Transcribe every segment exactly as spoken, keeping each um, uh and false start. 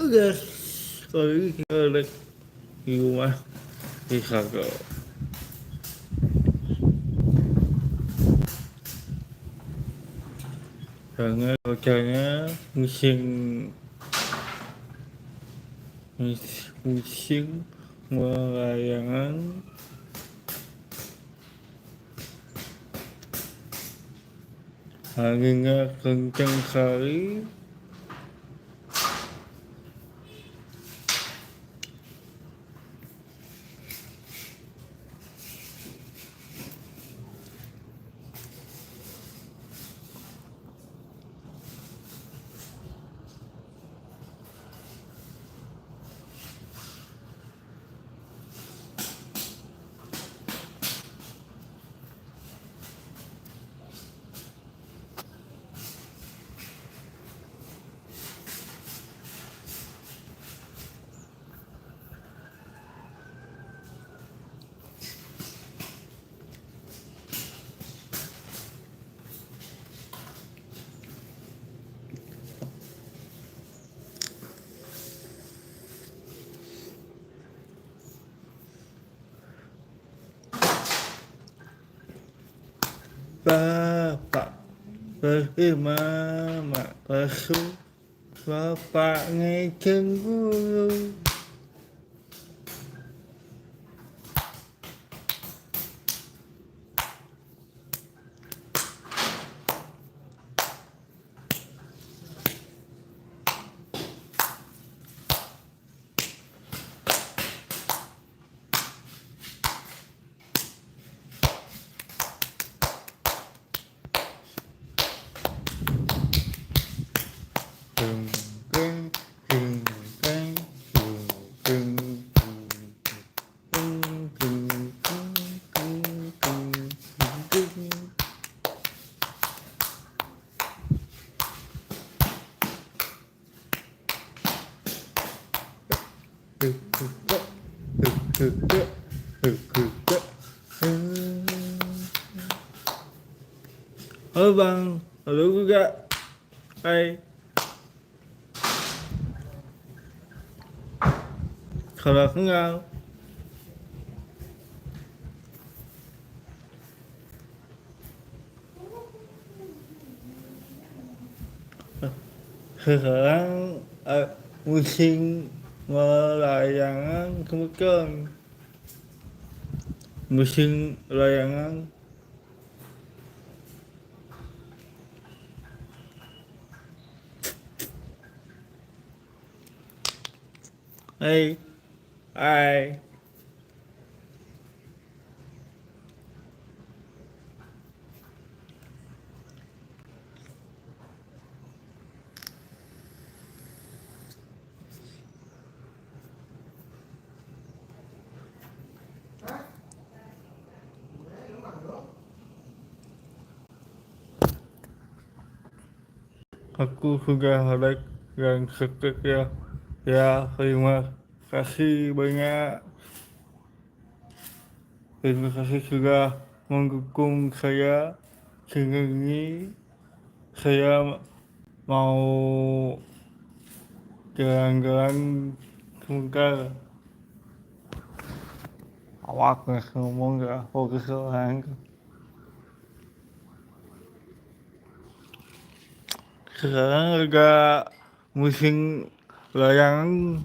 Udah, kalau ini kita lihat di rumah, di Saga. Karena cuacanya musim, mus-, musim layangan, anginnya kencang sekali. Bapak, pergi mama, pergi. Bapaknya cemburu. Halo Bang, halo juga. Hai. Kalau kenal. Sekarang, eh, musim layangan kebetulan. Musim layangan. Hai. Hai. Aku sudah like dan subscribe ya. Ya, terima kasih banyak. Terima kasih sudah mendukung saya. Sebenarnya saya mau jalan-jalan sebentar. Awak nggak ngomong ya, fokus orang. Sekarang ada musim layangan.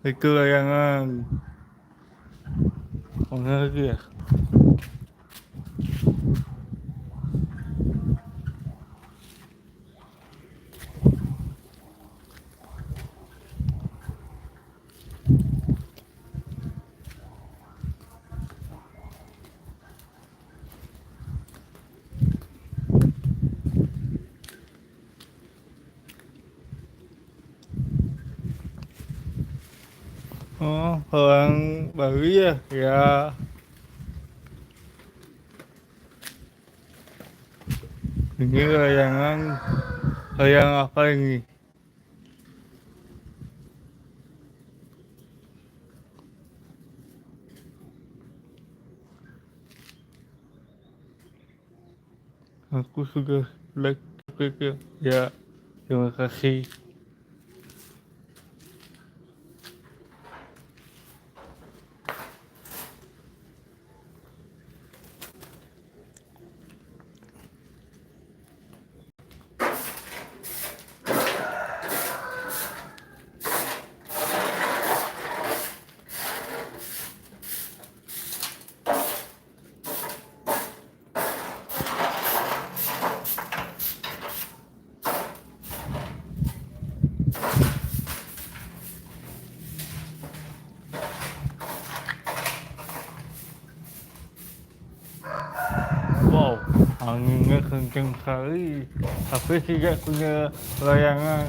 Itu layangan. Mana lagi ya? Oh, orang Bali ya? Ya. Ini layangan, layang apa ini? Aku sudah like, ya. Ya, terima kasih. Kenceng sekali. Tapi tidak punya layangan.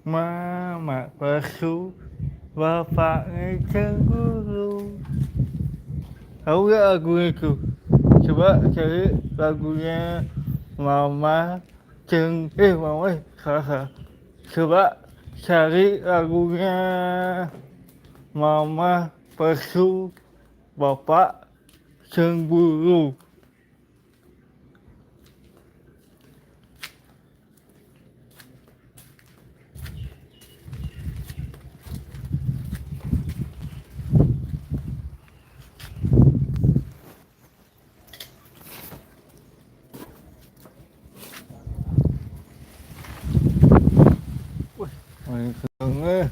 Mama palsu, bapaknya cemburu. Tahu nggak lagu itu? Coba cari lagunya Mama Ceng, eh, Mama, eh, salah, salah. Coba cari lagunya Mama palsu, Bapak cemburu. Wih, main seneng, eh.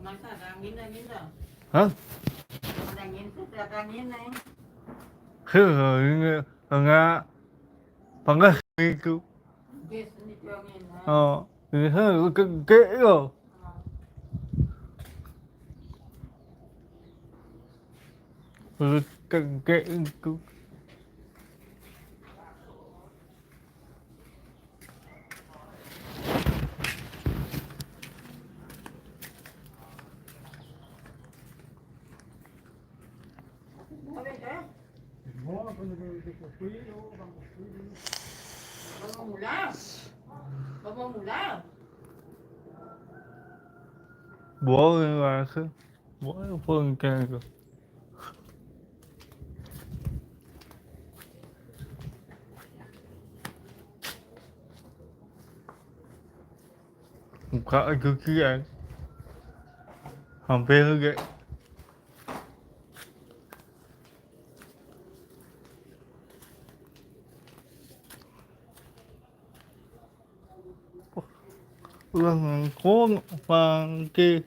Masa ada angin, angin dah? Hah? Ada angin tuh, ada angin, eh. Heh, ini enggak panas itu. Yes, ini tuh angin, eh. Oh, ini, heh, gede loh. Perut gede itu. Vamos a mular. Vamos a mular. Boring eigenlijk. Boring voor een kijker. Buka lagi kan. Hampir ke. Ulang ngangkung pangke.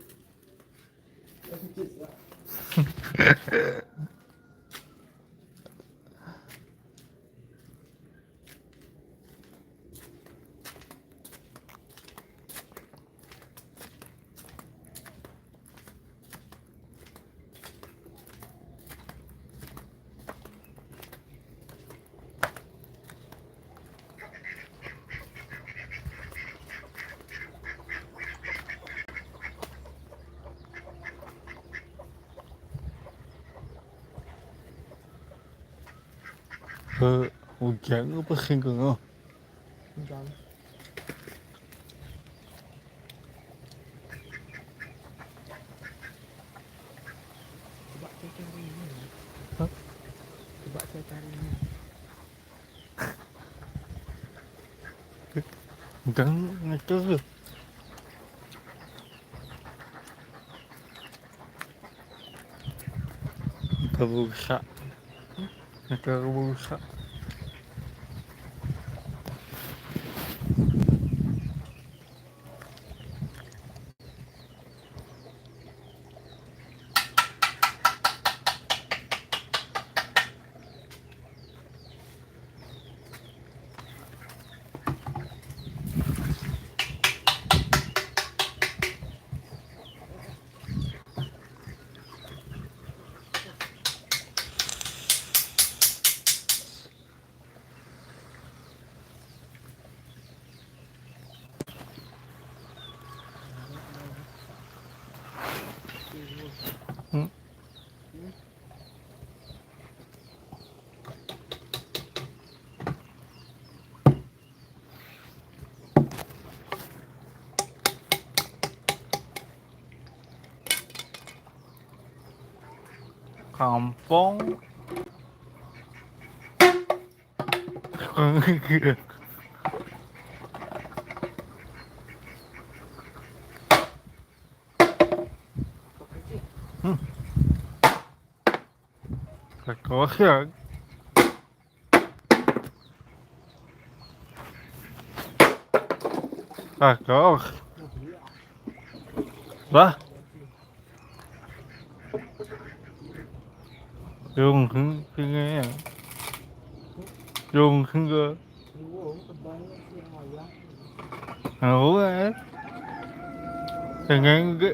Hujan apa sih, Kang? Hujan. Coba saya cari ini. Hah? Coba saya cari ini. Udah ngetes tuh. Kebusa. Ngetes kebusa. Kampung. Hmm. Kakak ya. Kakak. Lah. Dùng hứng hứng nghe. Dùng hứng cơ. Hả, hú ấy. Thằng nghe cái.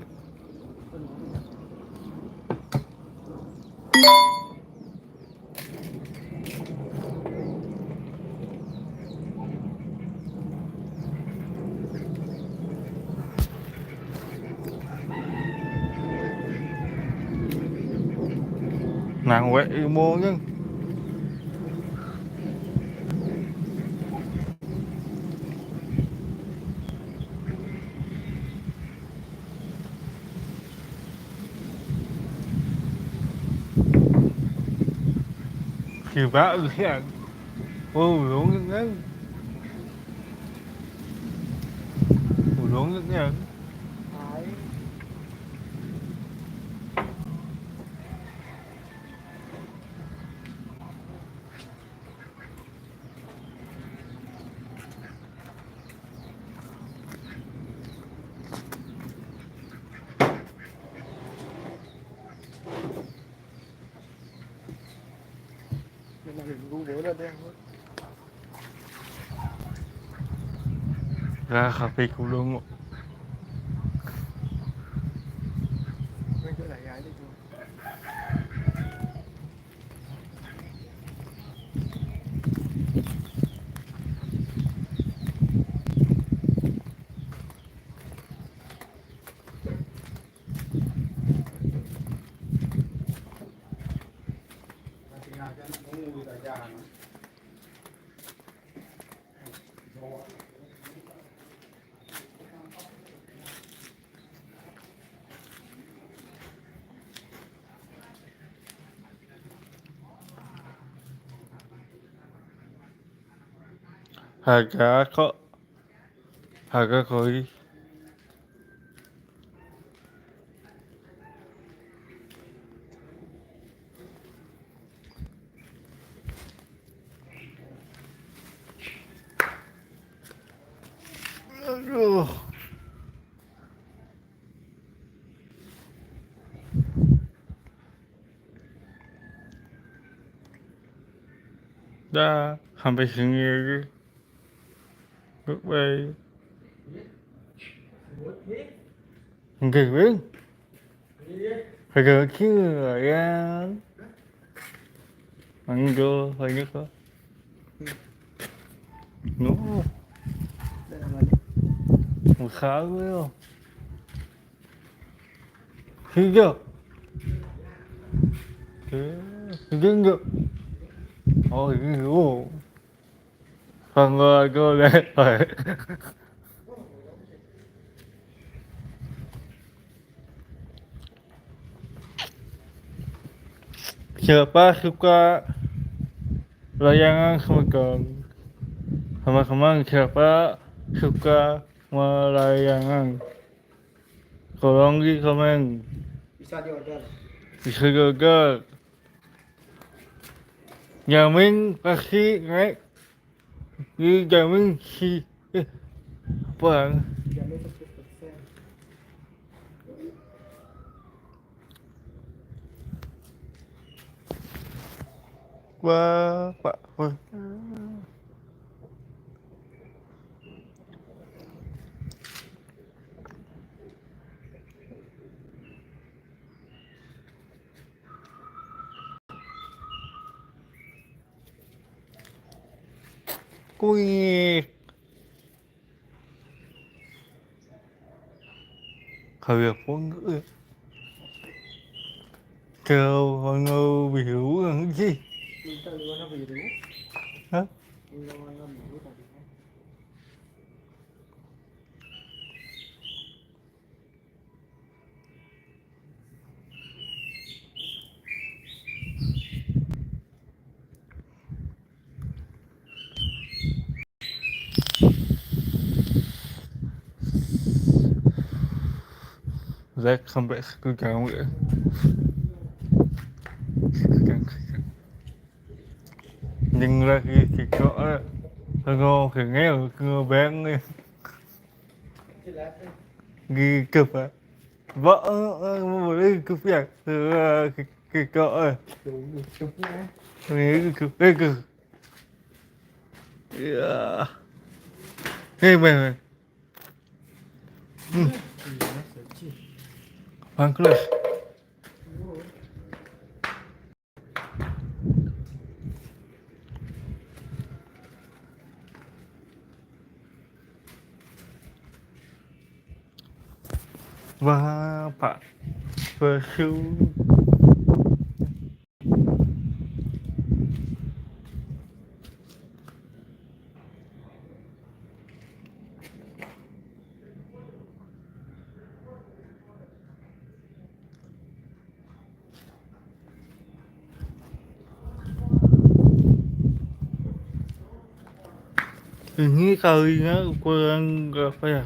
Nắng vậy mua chứ. Thì bác ư hẹn. Ô, đúng đấy. Ô, đúng đấy. Ra cà phê cũng luôn. Hả cả có, hả cả có ý. Dah, sampai sini aja. Bye-bye. Enggak, Bang. Kagak kecil, ya. Enggak, banyak kok. No. Usaha gue, yo. Tiga. Oke. Tiga enggak? Oh, ini dulu. Không, ờ, cô để. Siapa suka layangan sama kong? Sama-sama siapa suka sama layangan? Tolong di komen. Bisa diorder. Bisa diorder. Jamin pasti naik. Dijamin sih. Eh, apa? Jamin seratus persen. Wah, Pak. Wah. Kuih. Khởi nghiệp ngôn ngữ. Kêu con ngô bị rú là cái gì? Hả? Rác không phải cứ kéo nữa. Nhưng ra khi thì có, ờ, ngô thì nghe, cứ bán đi. Ghi cực á. Vợ, ờ, ờ, một cái cứ việc, ờ, cái Kiko, eh. Kiko, kiko. Ya. Hei, weh, weh. Hmm. Bangkrut. Wah, Pak Besu. Ini kalinya ukuran berapa ya?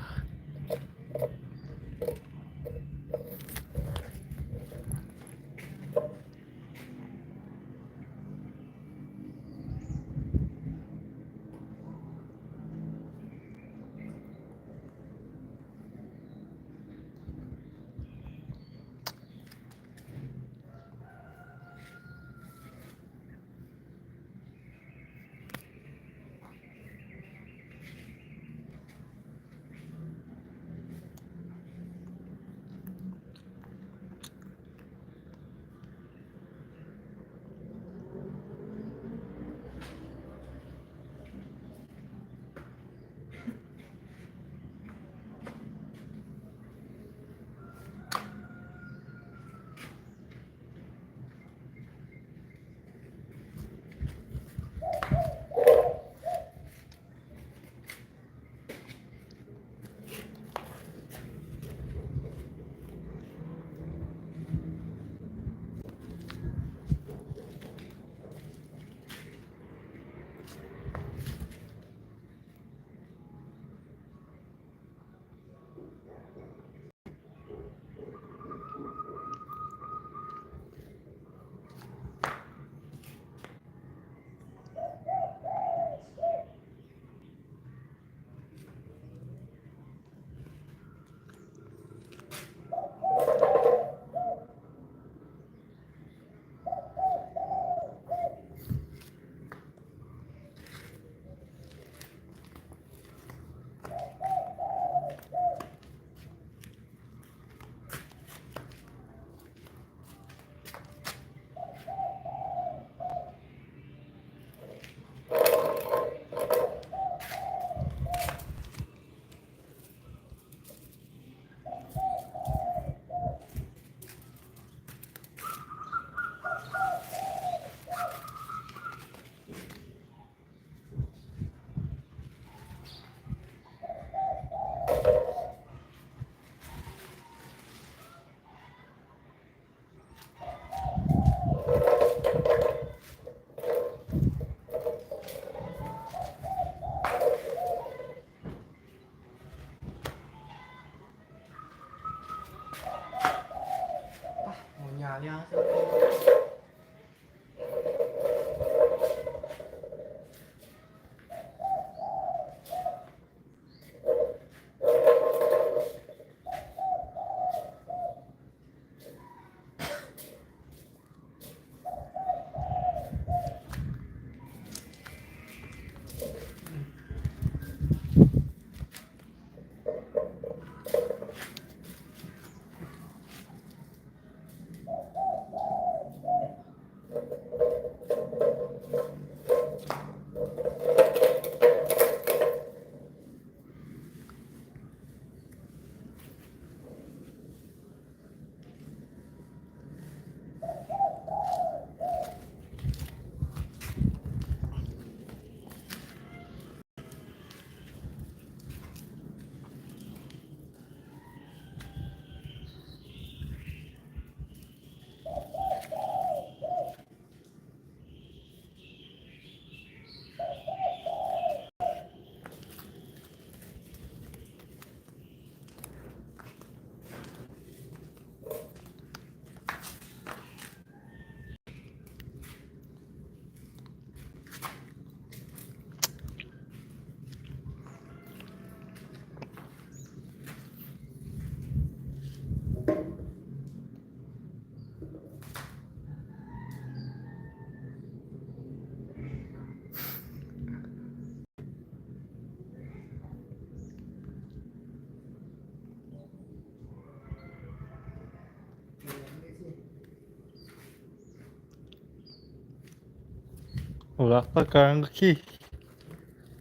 Olá, pra caramba aqui.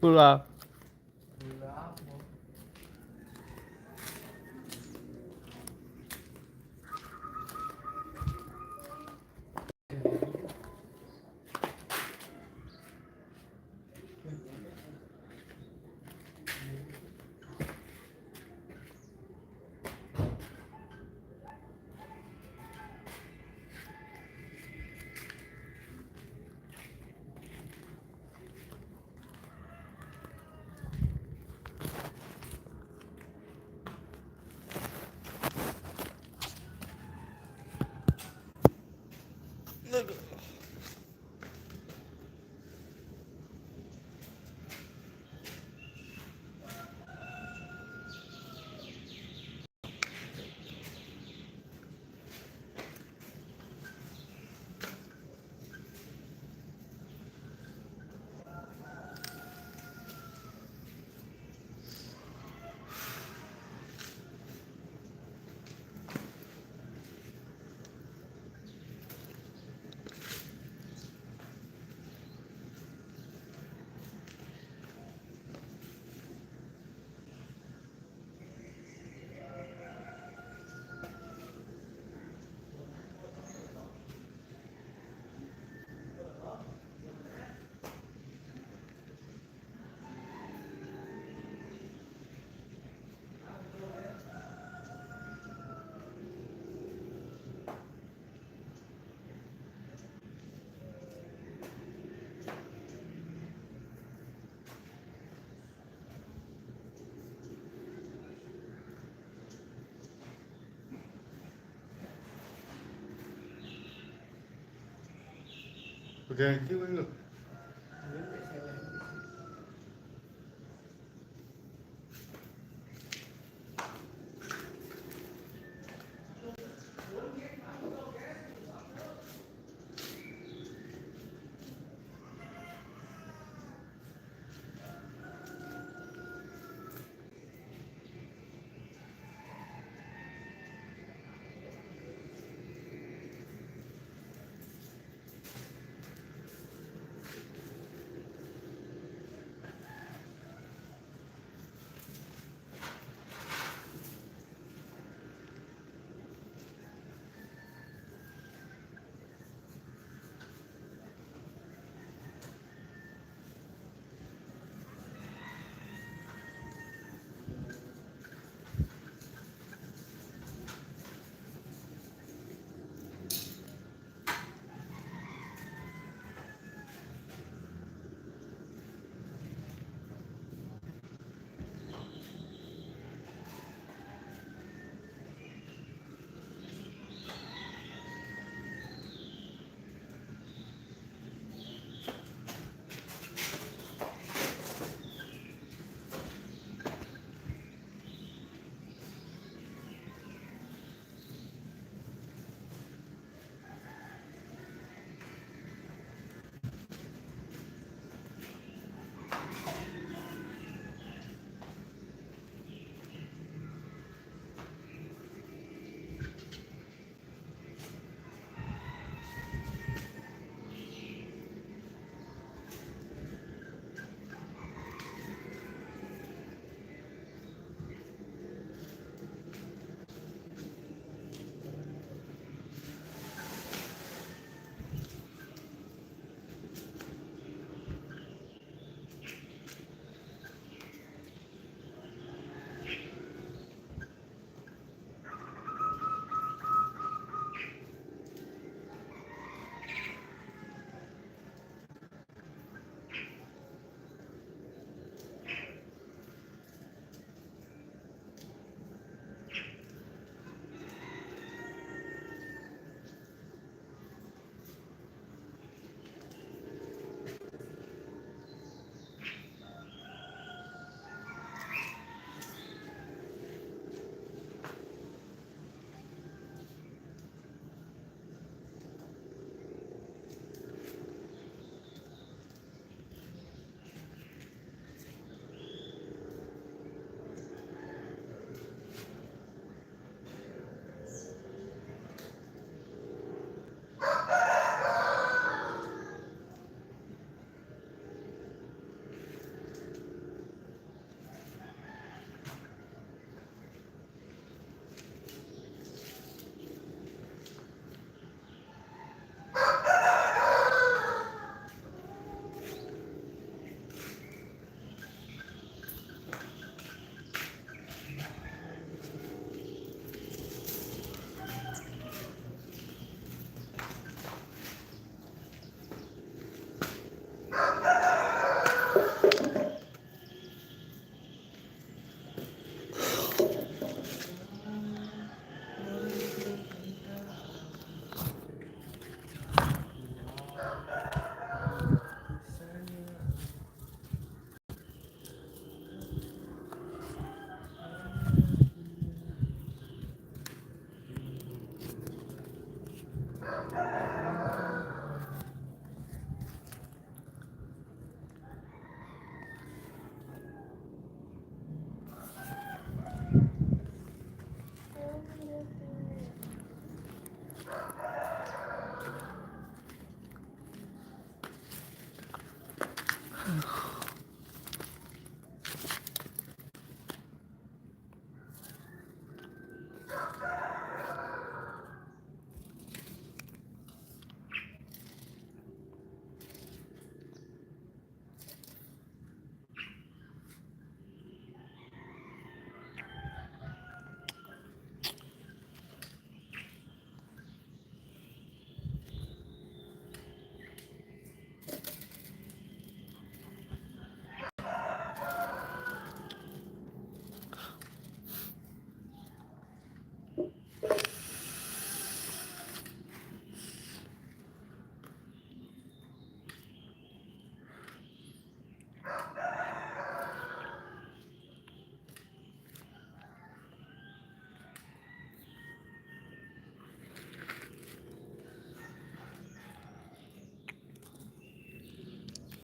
Olá. Okay, here we go.